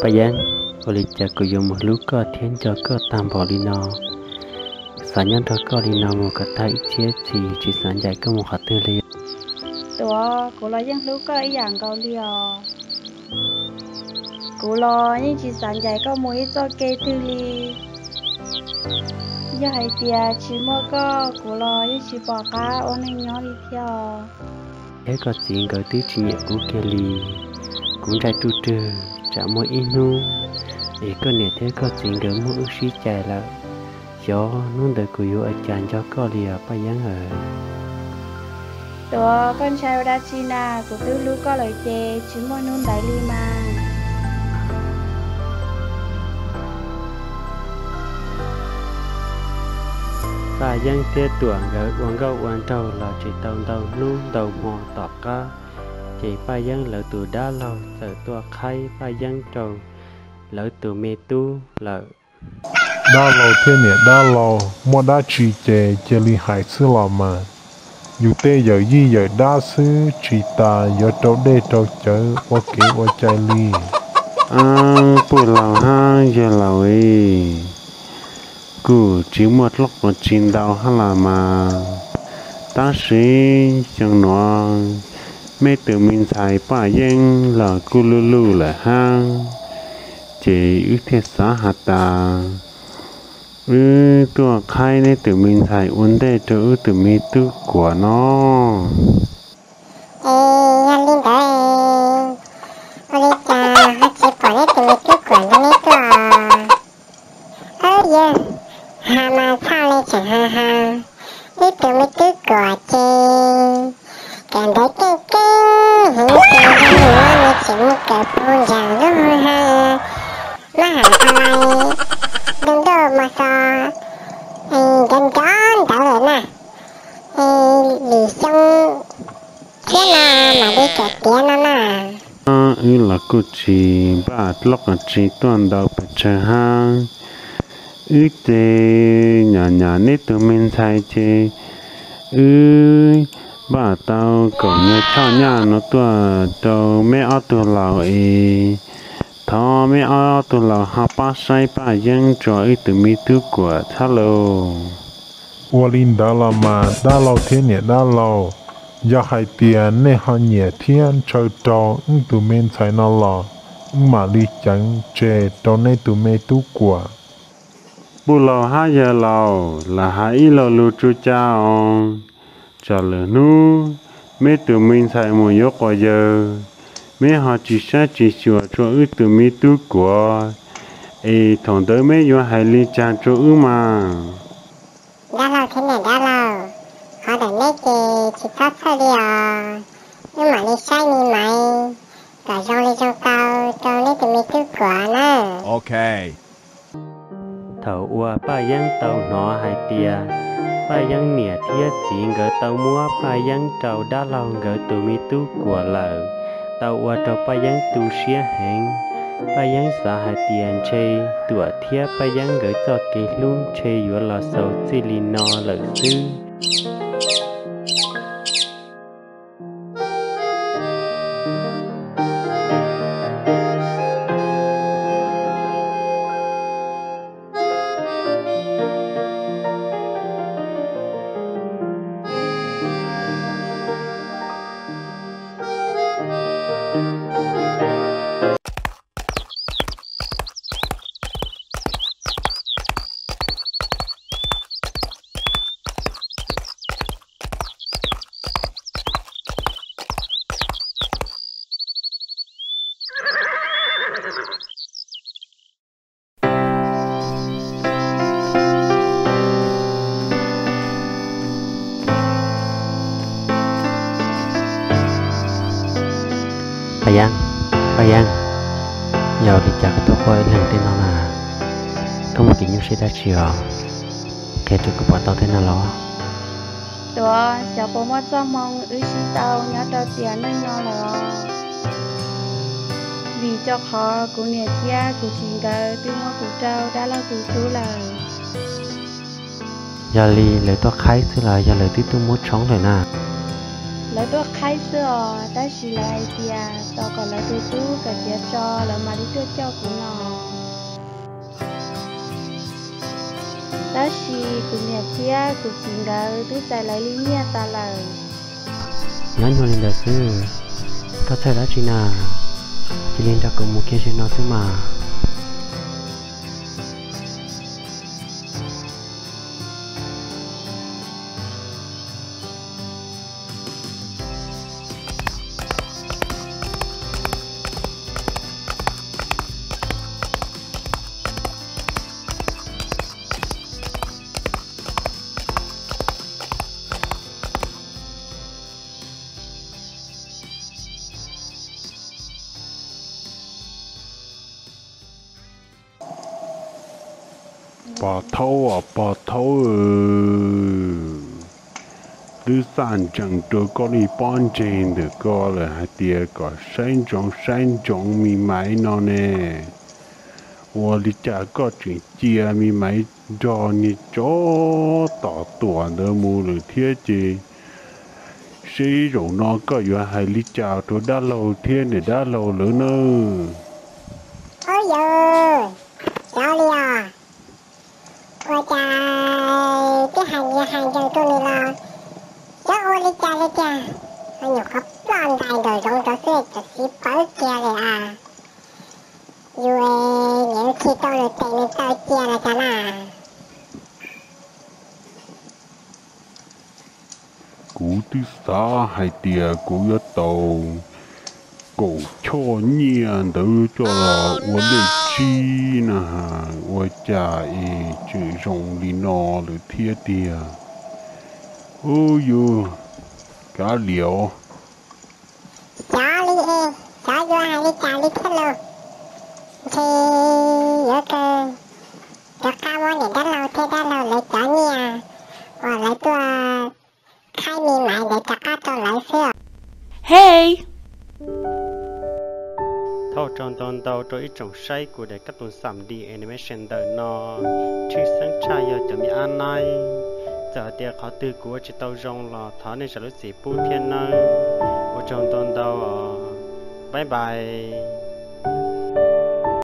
Paj Yeeb, ua li cas kuv yuav mus hlub koj thiab nco koj tag npaum li no? Xav nyob nrog koj li no mus kom tag ib txhiab txhis, tsis xav ncaim koj mus qhov twg li. Tuav, kuv los yeej hlub koj ib yam nkaus li os. Kuv los yeej tsis xav ncaim koj mus ib txoj kev twg li. Yog hais tias tsis muaj koj, kuv los yeej tsis pom qab ua neej nyob li thiab os. Thiab koj txiv nkawd twb tsis nyiam kuv kiag li. Kuv ntsaj ruj rwg, tsam muaj ib hnub es koj niam thiab koj txiv nkawd muab wb sib cais lawm, xyov hnub ntawd kuv yuav ua cas nco koj li os Paj Yeeb aw. Tuav, koj ntshai ua dab tsi na, kuv twb hlub koj lawm ces tsis muaj hnub ntawd li mas. Paj Yeeb thiab Tuam nkawd ua nkauj ua nraug los tsis tau ntau hnub ntau hmo tom qab, ces Paj Yeeb lawv tus dab laug txawm tuaj qhaib Paj Yeeb rau lawv tus me tub lawm. Dab laug thiab niam dab laug, muaj dab tsi ces cia li hais xwb los mas. Yus tej yawm yij yawm dab xwb tsis tas yuav rau dej rau cawv ua kev ua cai li. Puj laus hab yawg laus, kuj tsis muaj dluab qhov tsis ntau hab los mas, tab sis xyoo nuav meb tus me ntxhais Paj Yeeb los kuj luj luj lawm hab, ces wb thiaj xav has tas wb tuaj qhaib neb tus me ntxhais ua ntej rau wb tus me tub Kuam no. Es yog li ntawd, ua li cas ho tsis pom neb tus me tub Kuam nrog neb tuaj? Yawg, has mas txhaj li tseem has has, wb tus me tub Kuam ces kawm ntawv keej keej heev ces yog li no nws tseem mus kawm puag nram lub hoo ha mab ham a lai ntuj ntuj mos xos nrov nrov ntawd lawm na. Lwm xyoo thiab no mam li kawm tiav no na. Wb los kuj tsis npaj dluab qhov tsis tuaj ntau pes tsawg hab, wb ces nyam nyam neb tus me ntxhais ces wb npaj tau kaum nyuag choj nyaj no tuaj rau meb ob tug laus es thov meb ob tug laus ho pab saib Paj Yeeb tso wb tus me tub Kuam txhab lauj. Ua li ntawd los mas dab laug thiab niam dab laug, yog hais tias nej ho nyiam thiab ntshaw rau wb tus me ntxhais no los wb mam li ceev tseg rau nej tus me tub Kuam. Puj laus hab yawg laus, lam has ib lo lus tsu ca os. Tsam lwm hnub meb tus me ntxhais mus yuav quas yawg, meb ho tsis saib tsis xyuas rua wb tus me tub Kuam, es thaum ntawd meb yuav hais li cas rua wb mas? Dab laug thiab niam dab laug, qhov ntawm neb ces tsis txhob txhawj li os. Wb mam li saib me maiv kom zoo li zoo tau rau neb tus me tub Kuam na. Thaum uas Paj Yeeb tau hnov hais tias Paj Yeeb niam thiab txiv nkawd tau muab Paj Yeeb rau dab laug nkawd tus me tub Kuam lawm, tau ua rau Paj Yeeb tu siab heev. Paj Yeeb xav hais tias ntshe Tuam thiab Paj Yeeb nkawd txoj kev hlub ntshe yuav los xaus txij li no lawm xwb. Paj Yeeb, Paj Yeeb, yog li cas koj tuaj quaj ib leeg tej no na? Koj muaj kev nyuaj siab dab tsi os? Qhia rau kuv pom tau tej no los? Tuav, xyov puas muaj txoj hmoo wb sib tau nyob rau tiam neej no lawm os. Vim rau qhov kuv niam thiab kuv txiv nkawd twb muab kuv rau dab laug tus tub lawm. Yog li lawv tuaj qhaib xwb los yog lawv twb tuaj muab tshoob lawm na? Lawv tuaj qhaib xwb os, tab sis lawv hais tias tos kom lawv tus tub kom tiav tso lawv mam li tuaj coj kuv no. Tab sis kuv niam thiab kuv txiv nkawd twb txais lawv li nyiaj tas lawm. Nyab nyuag li ntawd xwb, koj txhawj dab tsi na? Cia li nrog kuv mus kiag ze no xwb mas. Pog Thaub os, Pog Thaub, twb xaj ntsees rau koj li pob ntseg ntawm ko lawm hais tias kom saib ntsoov saib ntsoov me maiv no ne. Ua li cas koj tseem cia me maiv nrog niag tsov tom tuam ntawd mus lawm thiab ces, seb zaum no koj yuav hais li cas rau dab laug thiab niam dab laug lawv nawb? Au yawg, cov li os, ua cas twb hais li hais ntsees rau nws los txhob ua li cas li tiag. Nyuam qhuav ploj ntais nraum zoov rau xwb tam sim pawv kiag li a. Yus niam khi tau nws tes nws taw cia los cas na. Kuv twb xav hais tias kuv yuav tau kaum choj nyiaj ntawd coj los ua lej tsib na, ua cas es tseem zoo li no lawm thiab tiag. Ub yus, kav liam. Xyov li es, xyov yuav hais li cas li thiab lauj. Ntshe yuav kawg rov qab muab niam dab laug thiab dab laug lawv cov nyiaj uas lawv tuaj qhaib me maiv ntawd rov qab rau lawv xwb. Hej, thov ua tsaug ntau ntau rau ib tsoom saib kuv daim kab tooj xam D animation ntawm no. Tshwj xeeb tshaj yog cov me ab naib. Txawm hais tias qhov twg kuv ua tsis tau zoo los thov nej zam lub txim pub thiab nawb. Ua tsaug ntau ntau os. Bye bye.